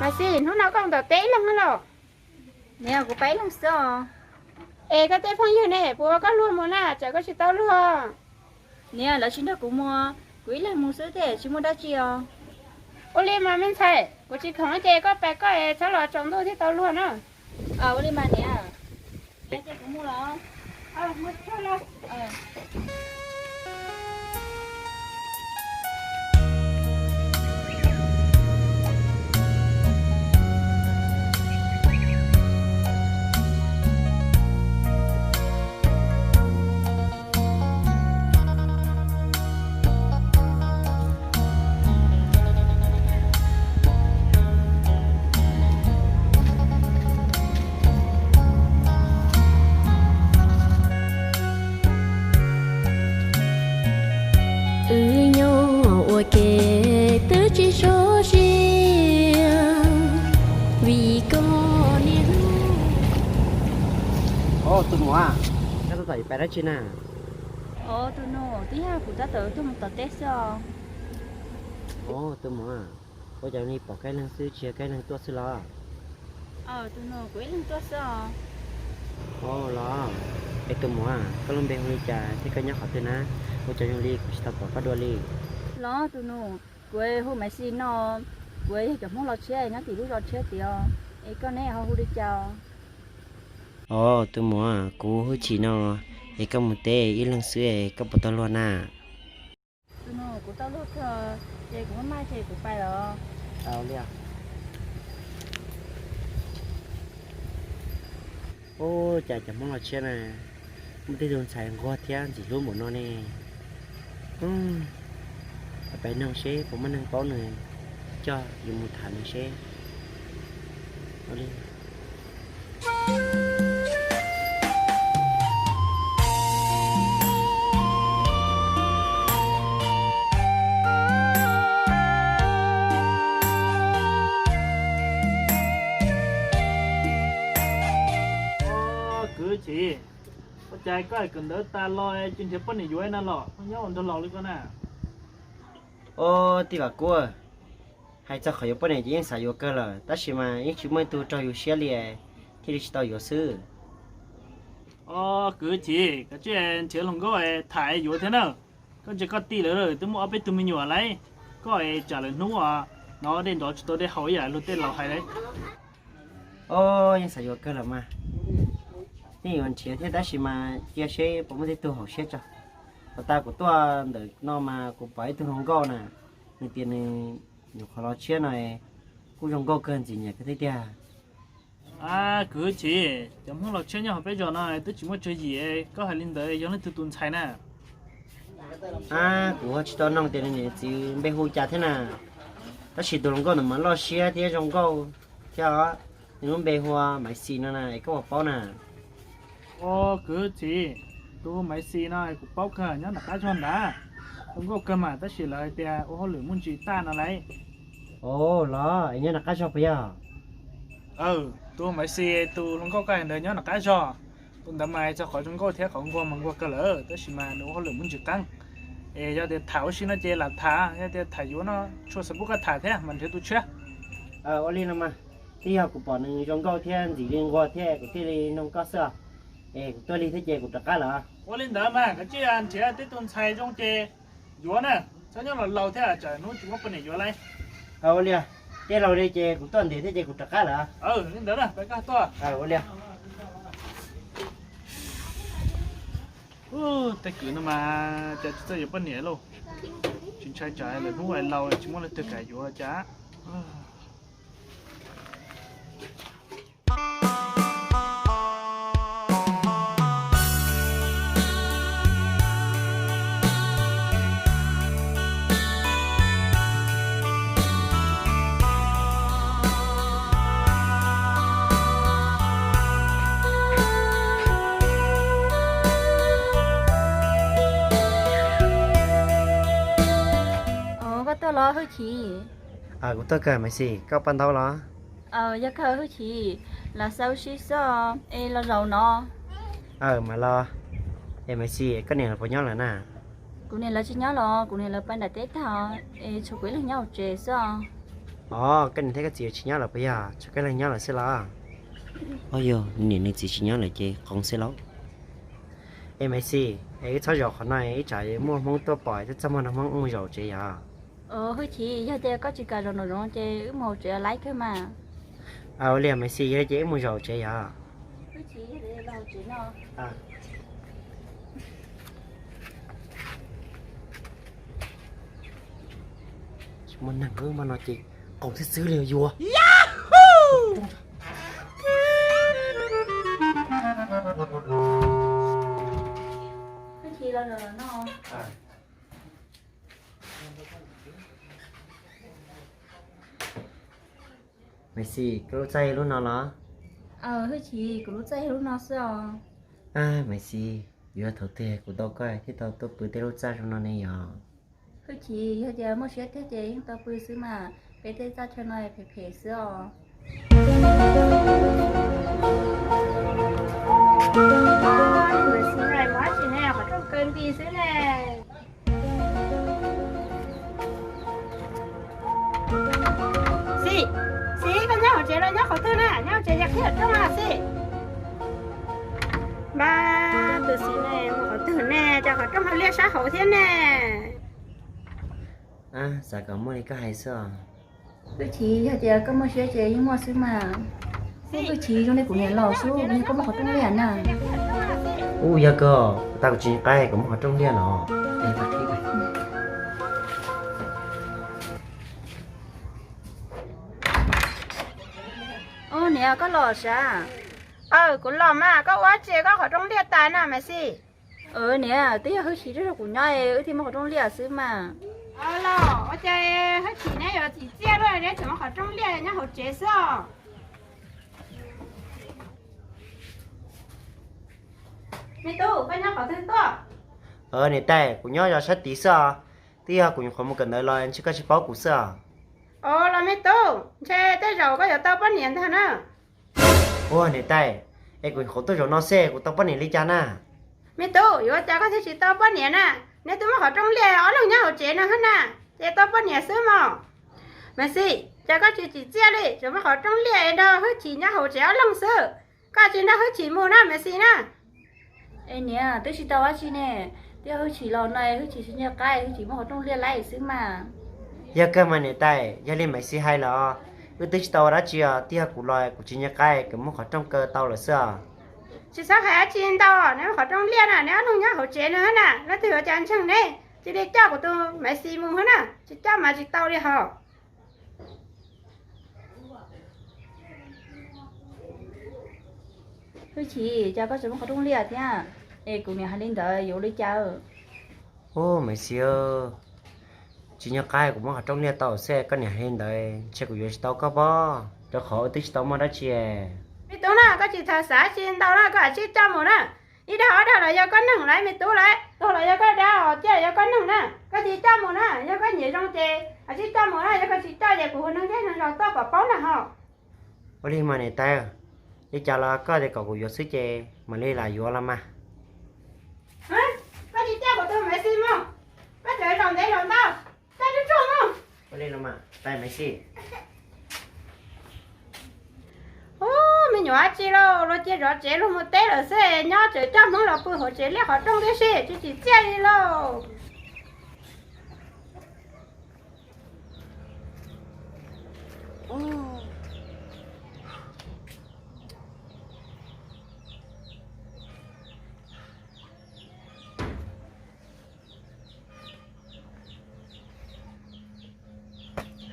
Xis, hnub no koj mus tom teb ib leeg los? Niam, kuv pab ib leeg xwb os. Es koj tej phooj ywg ne, puas ua koj luag mus na, tsam koj tsis tau luag? Niam, lawv tsis nrog kuv mus, kuv ib leeg mus xwb thiab tsis muaj dab tsi os. Ua li mas me ntxhais, kuv tsis khoom ces koj pab koj es txhob los tsaus ntuj thiaj tau luag na. Ua li mas niam, ces kuv mus los. Wb nyob ua ke twb tsis sov siab, vim koj niam hlub. Os, tus muam, koj tab tom yuav pais dab tsi na? Os, tus nus, twb yog kuv tab tom tuaj mus tom teb xwb os. Os, tus muam, ua cas li pom koj ib leeg xwb, tsis yog koj ib leeg tuaj xwb los? Os, tus nus, kuv ib leeg tuaj xwb os. Os los, es tus muam, koj lub npe hu li cas thiab koj nyob qhov twg na? Ua cas zoo li kuv tsis tau pom koj dua li? Los tus nus, kuv hu Maiv Xis no, kuv yog cov Hmoob Los Tshiab nyob tim lub zos Tshiab tid os. Es koj ne ho hu li cas? Os, tus muam, kuv hu Chim no, es koj mus teb ib leeg xwb es koj puas tau luag na? Tus nus, kuv tau luag kawg, ces kuv maj maj ces kuv pais los. Ua cas cov Hmoob Los Tshiab na muaj tej tug ntxhais nquag thiab ntxim hlub npaum no ne? Pais noog seb puas muaj neeg paub nws, coj yus mus tham nws seb. Kwv Chim, ua cas koj hais kawm ntawv tas los tsis nrhiav poj niam yuav na los, koj nyob ua nraug laus li koj na? Os, tij Vam Kub, hais txog qhov yuav poj niam ces yeej xav yuav kawg lawm, tab sis mas yeej tsis muaj ib tug raug yus siab li, thiaj li tsis tau yuav xwb. Os, Kwv Chim, koj cia li nrhiav hluas nkauj tham yuav thiab na. Koj ntsia koj tij lawv twb muaj ob peb tug me nyuam lawm, koj es tsam lawv hnub no dej nrov tsis tau dej haus ib yam luag tej laus hais lawm. Os, yeej xav yuav kawg lawm mas, yeej yuav nrhiav thiab tab sis mas cia seb puas muaj tej tug haum siab tso. Puag ta kuv tuaj ntawm no mas kuv pom ib tug hluas nkauj na, nws tias nws nyuam qhuav los tshiab no, kuj zoo nkauj kawg ntxim nyiam kawg thiab tiag. Kwv Chim, cov Hmoob Los Tshiab nyob hauv peb zos no twb tsis muaj tswv yim, koj hais li ntawd yog leej twg tus ntxhais na? Ab, kuv ho tsis tau noog tias nws niam txiv npe hu cas thiab na, tab sis tus hluas nkauj ntawd mas loj siab thiab zoo nkauj thiab os. Nws lub npe hu ua Maiv Xis no na, es koj puas paub na? Os, Kwv Chim, tus hu Maiv Xis no kuv paub kawg, nyob nram qab zog ntawd. Zoo nkauj kawg mas tab sis lawv hais tias ua hauj lwm muaj ntsis tag no lauj. Os, los es nyob nram qab zog puas yog? Tus hu Maiv Xis, tus hluas nkauj koj hais ntawd nyob nram qab zog. Tus ntawd mas txog qhov zoo nkauj thiab qhov nquag mas nquag kawg lawm tab sis mas nws ua hauj lwm muaj ntsis qeeb. Es yog tias tham ua si no ces lam tham, yog tias tham yuav no tshua xav pub koj tham thiab mas nrhiav tus tshiab. Ua li no mas, twb yog kuv pom nws zoo nkauj thiab ntxim li nquag thiab kuv thiaj li noog koj xwb os. Es kuv tuaj lig thiab ces kuv rov qab lawm. Ua li ntawd mas koj cia li nrhiav tib tug ntxhais zoo ces yuav na, txhob nyob los laus thiab tsam hnub tsis muaj poj niam yuav lauj. Ua li, tej laus li ces kuv tuaj ntev thiab ces kuv rov qab lawm. Li ntawd na, pab koj tuaj. Ua li. Tej kwv no mas cas tsis txawj yuav poj niam lauj. Tsis ntshai tsam lawm hnub laus tsis muaj leej twg kam yuav cas. Koj tuaj los Hwj Chim? Kuv tuaj kawg Maiv Xis, koj pab ntaub los? Yog kawg Hwj Chim, lam xav ua si xwb es los zaum no. Mam los. Es Maiv Xis, koj niam lawv puas nyob lawm na? Kuv niam lawv tsis nyob los, kuv niam lawv pais nram teb tag es tshuav kuv ib leeg nyob hauv tsev xwb os. Os, koj niam thiab koj txiv tsis nyob lawm puas yog? Tshuav koj leeg nyob lawm xwb los? Os, yog niam nws txiv tsis nyob lawm ces qoo xwb lauj. Es Maiv Xis, es wb txhob zaum qhov no, ib tsam muaj Hmoob tuaj pom twb txaj muag nrog Hmoob mus zaum tsev yom. Hwj chim, yog tias koj tsis kam zaum nraum zoov ces wb mus hauv tsev laib kawg mas. Ua li Maiv Xis, yog li ces wb mus zaum tsev yom. Tsis muaj neeg, wb mas no ces qoo xwb xwb li yuav. Maiv Xis, koj lub txaj yog lub no los? Hwj chim, kuv lub txaj yog lub no xwb os. Maiv Xis, yuav thaum twg kuv tau koj thiaj tau tuaj pw tej lub txaj zoo no ne yom? Hwj chim, yog tias muaj siab tiag ces yeej tau pw xwb mas, peb tej txaj chaw no phem phem xwb os. Maiv Xis, qhov rooj kaw nti xwb ne. Xis, Xis, koj nyob hauv tsev los nyob qhov twg na? Nyob hauv tsev ces qhib qhov rooj na Xis. Npab, tus Xis ne mus qhov twg ne, cas qhov rooj ho liaj sab hauv thiab ne? Xav kom muaj li koj hais xwb os. Hwj chim, yog tias koj muaj siab ces yeej muaj xwb mas. Hwj chim, zoo li kuv niam laus xwb, yog koj muab qhov rooj liaj na. Ub, yog kawg, tau kuv tsis nco qab kuv muab qhov rooj liaj no. Ub, niam, koj los sav? Aw, kuv los mas, koj ua dab tsi koj qhov rooj liaj tas na Maiv Xis? Niam, twb yog Hwj Chim tuaj nrog kuv nyob es wb thiaj muab qhov rooj liaj xwb mas. Los ua cas Hwj Chim neb yuav txim txiaj luaj neb tseem muab qhov rooj liaj nyob hauv tsev xwb os? Me tub, koj nyob qhov twg tuaj? Niam tais, kuv nyob zos sab tid xwb os. Twb yog kuv nyuam qhuav mus kawm ntawv los ntshe koj tsis paub kuv xwb os. Os, los me tub, ntshe tej zaum koj yuav tau poj niam ntag na. Ua niam tais, es kuv nyuam qhuav tuaj zaum no xwb kuv tau poj niam li cas na? Me tub, yuav ua cas koj thiaj tsis tau poj niam na? Neb twb muab qhov rooj liaj ob leeg nyob hauv tsev no hab na, ces tau poj niam xwb mog. Maiv Xis, cas koj tsis txim txiaj li, tseem muab qhov rooj liaj es nrog Hwj Chim nyob hauv tsev ob leeg xwb? Koj tsis nrog Hwj Chim mus na Maiv Xis na. Es niam, twb tsis tau dab tsi ne, twb yog Hwj Chim los no Hwj Chim tsis nco qab Hwj Chim muab qhov rooj liaj laib xwb mas. Yog kawg mas niam tais, yog li Maiv Xis hais los wb twb tsis tau ua dab tsi os, twb yog kuv los kuv tsis nco qab kuv muab qhov rooj kaw tau lawm xwb os. Tsis txhob hais dab tsi ntau, neb muab qhov rooj liaj na, neb ob leeg nyob hauv tsev no na, leej twg yuav cas ntseeg neb, cia li coj kuv tus Maiv Xis mus hab na, tsis coj mas tsis tau li hos. Hwj Chim, cas koj tseem muab qhov rooj liaj thiab? Es kuv niam hais li ntawd yuav ua li cas? Ub, Maiv Xis, tsis nco qab kuv muab qhov rooj liaj tau xwb, koj niam hais li ntawd ntshe kuv yuav tsis tau koj pob, rau qhov wb twb tsis tau muaj dab tsi. Me tub na, koj tsis txhob xav dab tsi ntau na, koj cia li coj mus na. Ib dag ob dag los yog koj neeg lawm me tub lawm, tuag los yog koj dab, ciaj los yog koj neeg na, koj cia li coj mus na, yog koj nyiam zoo ces cia li coj mus na, yog koj tsis coj ces kuv hu neeg zej neeg zos tuaj kom paub na hos. Ua li mas niam tais, li cas los koj tias kom kuv yuav xwb ces mam li lam yuav los mas. Koj tsis coj kuv tus Maiv Xis mus, koj tseem zaum ntev zaum ntau, coj tsuag tsuag mus. Ua li los mas tais Maiv Xis. Ub, me nyuam dab tsi lauj, luag cia zov tsev luag mus teb lawm xwb, nyob tseem coj Hmoob los pw hauv tsev liaj qhov rooj tib si, tsis txim txiaj li lauj.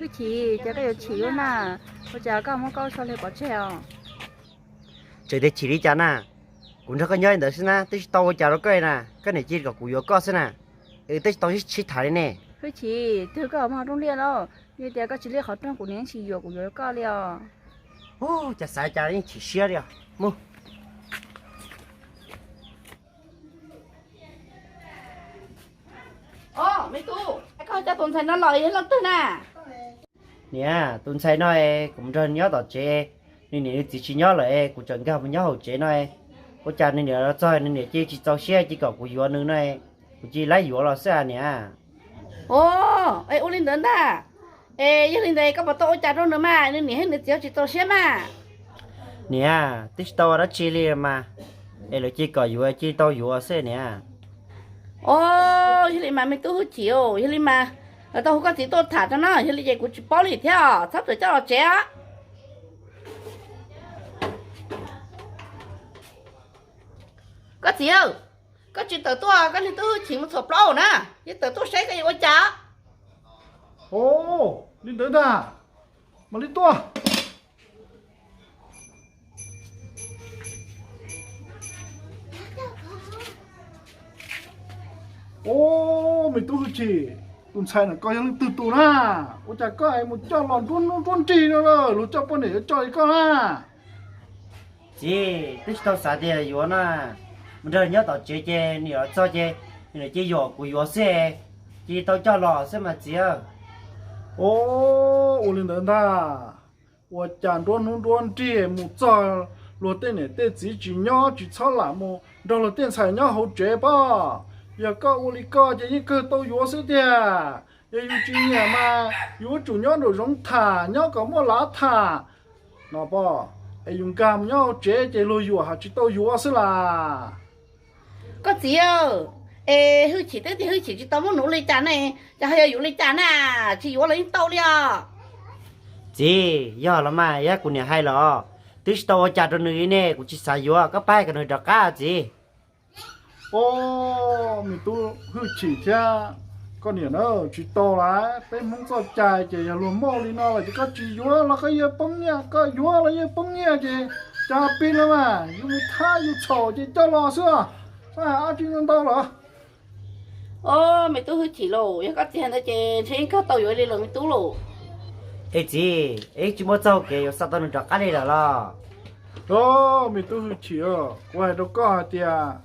Hwj Chim, cas koj yuav chim ua na? Ua cas koj muab koj so li pov tseg os? Tseem tias chim li cas na? Kuv nrog koj nyob li ntawd xwb na, twb tsis tau ua cas rau koj li na, koj niam cia kom kuv yuav koj xwb na. Es twb tsis tau sib tham li ne. Hwj Chim, twb koj muab qhov rooj liaj lauj, yog tias koj tsis liaj qhov rooj kuv niam tsis yuav kuv yuav koj li os. Ub, cas xav cas yeej chim siab li os. Mus. Os, me tub, koj coj tus ntxhais no los yog leej twg na? Niam, tus ntxhais no kuv mus nrog nws nyob tom tsev, nws niam nws txiv tsis nyob lawm, kuv tseem nkag mus nyob hauv tsev no. Ua cas nws niam los txog nws niam cia tsis txaus siab cia kom kuv yuav nws no, kuv cia li yuav los xwb niam. Os, es ua li ntawd ntag. Es yog li ntawd koj puas tau ua cas rau nws mas, nws niam thiab nws txiv tsis txaus siab mas? Niam, twb tsis tau ua dab tsi li mas, es lawv cia kom yuav cia tau yuav xwb niam. Os, yog li mas me tub Hwj Chim, yog li mas lawv tau hu koj txiv tuaj tham rau no, yog li ces kuv tsis paub li thiab os, txhob txawm coj los tsev os. Koj txiv, koj tsis tawm tuaj, koj niag tub Hwj Chim mus txhuam plaub na, yeej tawm tuaj saib koj yuav ua cas. Os, li ntawd ntag, mam li tuaj. Os, me tub Hwj Chim, tus ntxhais no koj yog leej twg tus na? Ua cas koj es mus coj los nruab hnub nruab nrig no, luag coj poj niam yuav coj li koj na? Txiv, twb tsis tau xav tias yuav na, mus nrog nyob tom tsev ces nws yuav txog ces nws cia yuam kuv yuav xwb, cia li tau coj los xwb mas txiv. Os, ua li ntawd ntag, ua cas nruab hnub nruab nrig mus txog luag tej niam tej txiv tsis nyob, tsis txhob lam mus nrog luag tej ntxhais nyob hauv tsev pob. Yog koj ua li koj ces yeej kawg tau yuav xwb tiag. Yog yus tsis nyiam mas yus yuav tsum nyob nraum zoov tham, nyob kom muaj lav tham no pob. Es yus nkag mus nyob hauv tsev ces luag yuam hais tsis tau yuav xwb las. Koj txiv, es Hwj Chim twb tias Hwj Chim tsis tau muaj nus li cas ne, ces ho yog yuav li cas na? Tsis yuav los yeej tau li os. Txiv, yog los mas, yog kuv niam hais los, twb tsis tau ua cas rau nws li ne, kuv tsis xav yuav, koj pab hais kom nws rov qab txiv. Os, me tub Hwj Chim thiab koj niam na, tsis tau las, peb Hmoob txoj cai ces yog luag muaj li no lawm ces koj tsis yuav los koj yeej poob nyiaj, koj yuav los yeej poob nyiaj ces cas pib no mas yus mus thab yus txhaum ces coj los xwb, txhob hais dab tsi ntau lawm. Os, me tub Hwj Chim lauj, yog koj txiv hais ntawd ces ntshe yeej kawg tau yuav li lawm me tub lauj. Es txiv, es tsis muaj txoj hau kev yuav xa tau nws rov qab li lawm los? Os, me tub Hwj Chim, kuv hais rau koj hais tias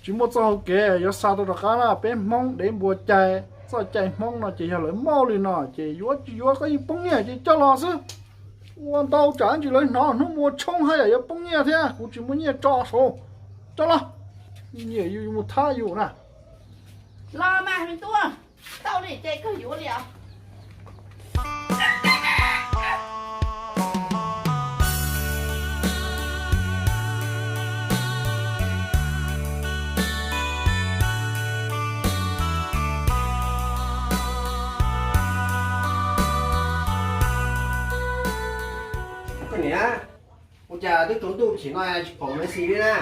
tsis muaj txoj hau kev yuav xa tau rov qab na, peb Hmoob dev npua cai, txoj cai Hmoob no ces yog lawv muaj li no ces yuav tsis yuav koj yeej poob nyiaj ces coj los xwb. Ua ntau tsam ntsis lawv hnov hnub muaj tshoob haj yam yuav poob nyiaj thiab, kuv tsis muaj nyiaj tso saud. Coj los, nyiam yus mus thab yus na. Los mas me tub, tau li ces kawg yuav li os. Koj niam, ua cas twb tsaus ntuj tsis no tsis pom Maiv Xis li na?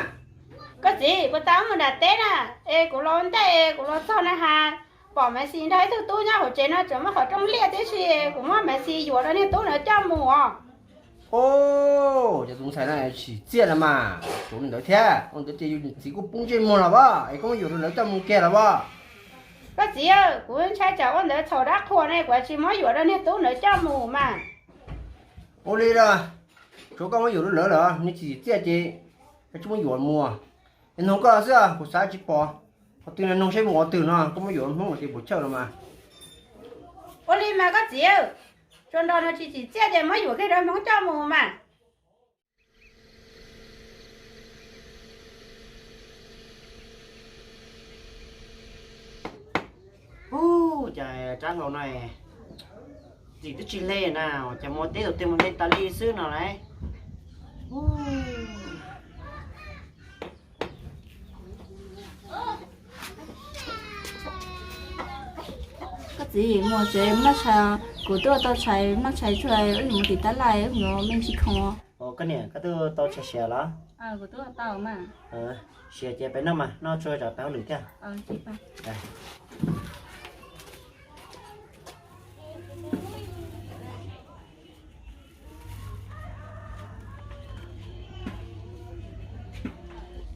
Koj txiv, kuv tau mus nram teb na, es kuv los ntej kuv los txog na has, pom Maiv Xis nrog ib tug tub nyob hauv tsev no tseem muab qhov rooj liaj tib si, kuv muab Maiv Xis yuam rau niag tub ntawd coj mus os. Os, cov tus ntxhais no tsim txiaj los mas, tsuav li ntawd thiab, ua ntawd ces yus txiv kuj poob ntsej muag los as, es koj muab yuam rau lawv coj mus kiag los as? Koj txiv, kuv ntshai tsam ua ntawd txhaum dab qhuas ne, kuv tsis muab yuam rau niag tub ntawd coj mus mas. Ua li los, tsuav koj muab yuam rau lawv lawm, nws tsis tsim txiaj ces koj tsis muab yuam mus. Es noog koj xwb, kuv xav tsis pom qhov twg, noog seb mus qhov twg no, koj muab yuam Hmoob ces puas chawj los mas. Ua li mas koj txiv, tsuas nrog nws tsis tsim txiaj ces muab yuam kiag rau Hmoob coj mus mas. Ub, cas rab hlau no ntxim twb tsis hle na, cas mus teb tus twg mus hle tas li xwb no lauj. Koj txiv, mus tsev mus noj tshais, kuv twb ua tau tshais noj tshais tsuag, wb yuav mus tim tab laj, wb mus me ntsis khoom. Koj niam, koj twb tau tshais siav los? Siav ces peb noj mas, noj tsuag tsam peb hauj lwm thiab.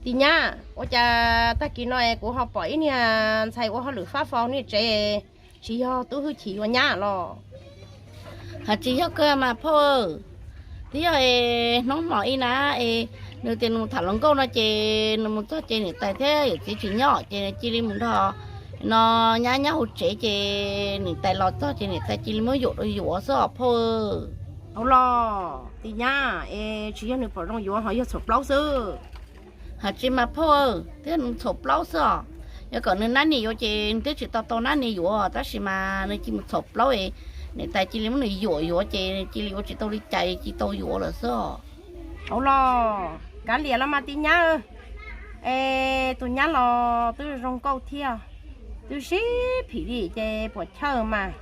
Tim nyab, ua cas tag kis no kuv ho pom ib niag ntxhais ua hauj lwm fab fo niag tsev, tsis yog tub Hwj Chim ua nyab los? Hais tsis yog kawg mas phauj, twb yog hnub hmo ib na, es nws tias nws mus tham hluas nkauj no ces nws mus txog ces niam tais thiab yawm txiv tsis nyob ces cia li mus nrog no nyab nyob hauv tsev ces niam tais los txog ces niam tais cia li muab yuam rau yuav xwb os phauj. Ua los tim nyab, es tsis yog nws pom zoo yuav ho yog txhaum plaub xwb? Hais tsis mas phauj, twb yog nws txhaum plaub xwb os. Yog kom nws nab niam yuav ces nws twb tsis tau tau nab niam yuav, tab sis mas nws cia mus txhaum plaub es Niam tais cia li muab nws yuam yuav ces cia li ua tsis tau li cas, cia li tau yuav lawm xwb. Ua los kav liam los mas tij nyab, es tus nyab los twb zoo nkauj thiab, twb sib phim li ces puas chawj mas.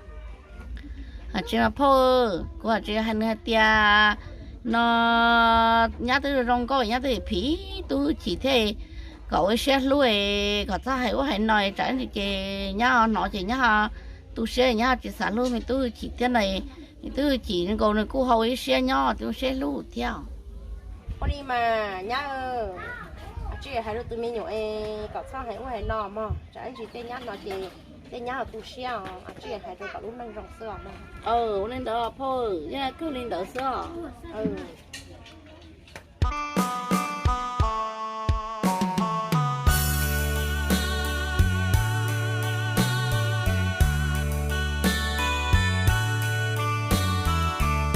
Tsis mas phauj, kuv tsis hais nws hais tias no, nyab twb zoo nkauj nyab twb phim tub hwj chim thiab, kom ua siab hlub, kom txhob hais ub hais no, tsam ib ntsis ces nyab hnov ces nyab tu siab, nyab tsis xav hlub me tub hwj chim thiab no. Me tub hwj chim nkaus nws kuj ho ua ib siab nyob, tu siab hlub thiab. Ua li mas nyab, tsis hais rau tus me nyuam es kom txhob hais ub hais no mog, tsam ib ntsis tej nyab no ces tej nyab ho tu siab os, tsis hais rau kom lub neej zoo xwb os. Ua li ntawd phauj, yeej kawg li ntawd xwb os.